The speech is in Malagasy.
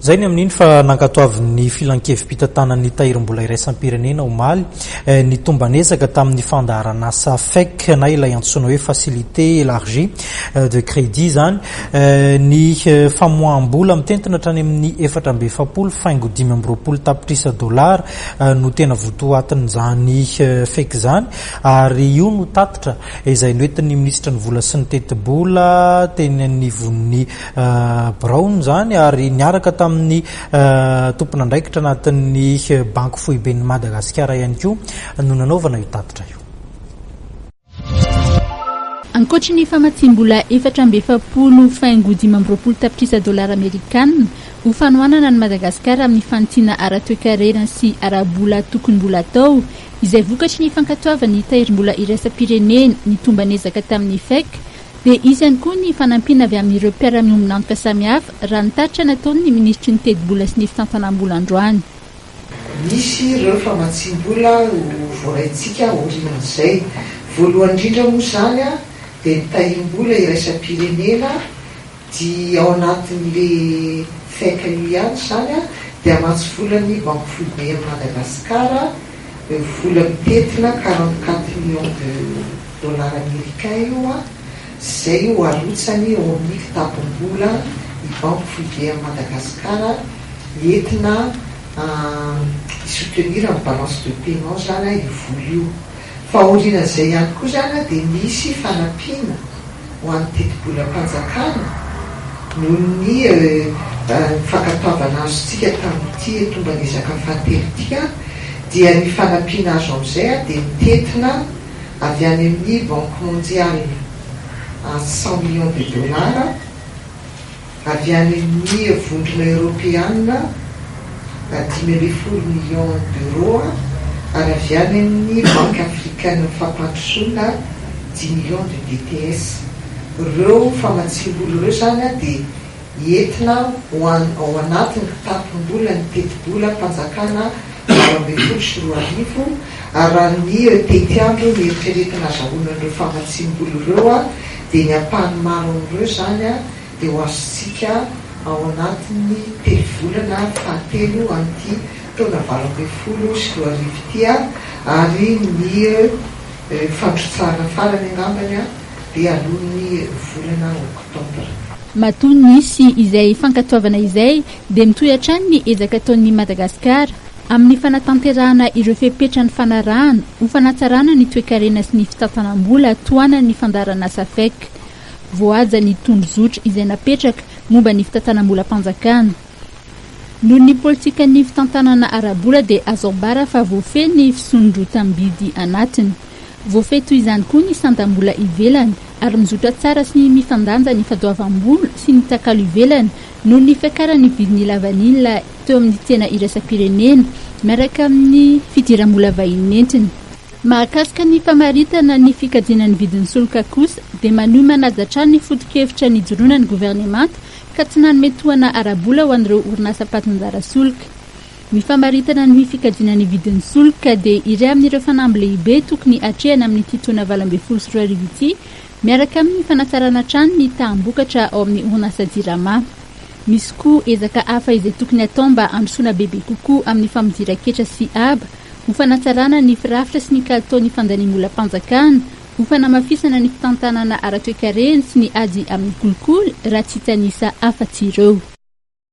Izay ny amin'iny fa nankatoavin'ny Filankevi-pitantanan'ny Tahirimbola Iraisam-pirenena omaly ny tomban'ezaka tamin'ny fandaharan'asa FEC na ilay antsoina hoe Facilité Élargie de Crédit izany ny famoaham-bola mitentina hatrany amin'ny 44 faingo 25 tapitrisa dolara no tena votoatin'izany FEC izany ary io no tatitra izay noentin'ny minisitry ny vola sy ny tetibola teny anivon'ny biraony izany ary niaraka tamin'ny tompon'andraikitra anatin'ny Banky Foiben'i Madagasikara ihany koa no nanaovana io tatitra io. Ankoatry ny famatsiam-bola 44 faingo 25 tapitrisa dolara amerikanina ho fanohanana an'i Madagasikara amin'ny fanitsiana ara-toekarena sy ara-bola tokony mbola atao izay vokatry ny fankatoavan'ny Tahirimbola iraisam-pirenena ny tomban'ezaka tamin'ny FEC dia hisy ihany koa ny fanampiana avy amin'ireo mpiara-miombon'antoka samihafa, raha ny tatitra nataon'ny minisitry ny tetibola sy ny fitantanam-bola androany. Misy ireo famatsiam-bola ho voaraintsika aorian'izay. Voalohany indrindra moa izany dia ny tahirim-bola iraisam-pirenena dia ao anatin'ilay FEC io ihany izany dia hamatsy vola ny Banky Foibe an'i Madagasikara, vola mitentina 44 millions de dollars américains io izay ho arotsany eo amin'ny kitapom-bola ny Banky Foibe an'i Madagasikara entina hi-soutenir ny balance de paiement izany io vola io. Fa aorianan'izay ihany koa izany dia misy fanampiana ho an'ny tetibolam-panjakana noho ny fankatoavana azontsika tamin'ity tomban'ezaka fahatelo ity dia ny fanampiana azo amin'izay dia mitentina avy any amin'ny Banque mondiale 100 millions de dollars, avy any amin'ny Vondrona Eoropeana 15 millions d'euros ary avy any amin'ny Banque Africaine Fampandrosoana 10 millions de DTS. Ireo famatsiam-bola ireo izany dia entina ho ao anatin'ny kitapom-bolan'ny tetibolam-panjakana 2018 ary raha ny tetiandro nieritreretina azahoana an'ireo famatsiam-bola ireo dia ny ampahany maro amin'ireo izany dia ho azontsika ao anatin'ny telo volana fahatelo amin'ity taona 2018 ity ary ny fandrotsahana farany angambany dia alohan'ny volana oktobra. Matoa nisy izay fankatoavana izay dia mitohy hatrany ny ezaka ataon'i Madagasikara amin'ny fanatanterahana ireo fepetra nifanarahana ho fanatsarana ny toekarena sy ny fitantanam-bola tohanan'ny fandaharanasa FEC. Voahaja ny tondrozotra izay napetraka momba ny fitantanam-bolam-panjakana. Noho ny politikan'ny fitantanana ara-bola dia azo ambara fa voafehy ny fisondrotam-bidy anatiny. Voafehy toy izany koa ny sandam-bola ivelany ary mizotra tsara sy mifandanja ny fadoavam-bola sy ny takalo ivelany noho ny fiakaran'ny vidin'ny lavanila teo amin'ny tsena iraisam-pirenena miaraka amin'ny fidiram-bola vahiny nentiny. Mahakasika ny famaritana ny fikajiana ny vidin'ny solika kosa dia manohy manaja hatrany ny foto-kevitra nijoroana ny governemanta ka tsy nanome tohana ara-bola ho an'ireo orinasa mpaninjara solika. Ny famaritana ny fikajiana ny vidin'ny solika dia iray amin'ireo fanamby lehibe tokony hatrehana amin'ity taona 2018 ity miaraka amin'ny fanatsarana hatrany ny taham-bokatra ao amin'ny orinasa Jirama. Misy koa ezaka hafa izay tokony hatao mba handrosoana bebe kokoa amin'ny fampidiran-ketra sy haba, ho fanatsarana ny firafitra sy ny kalitaon'ny fandaniam-bolam-panjakana, ho fanamafisana ny fitantanana ara-toekarena sy ny ady amin'ny kolikoly, raha tsy hitanisa afa-tsy ireo.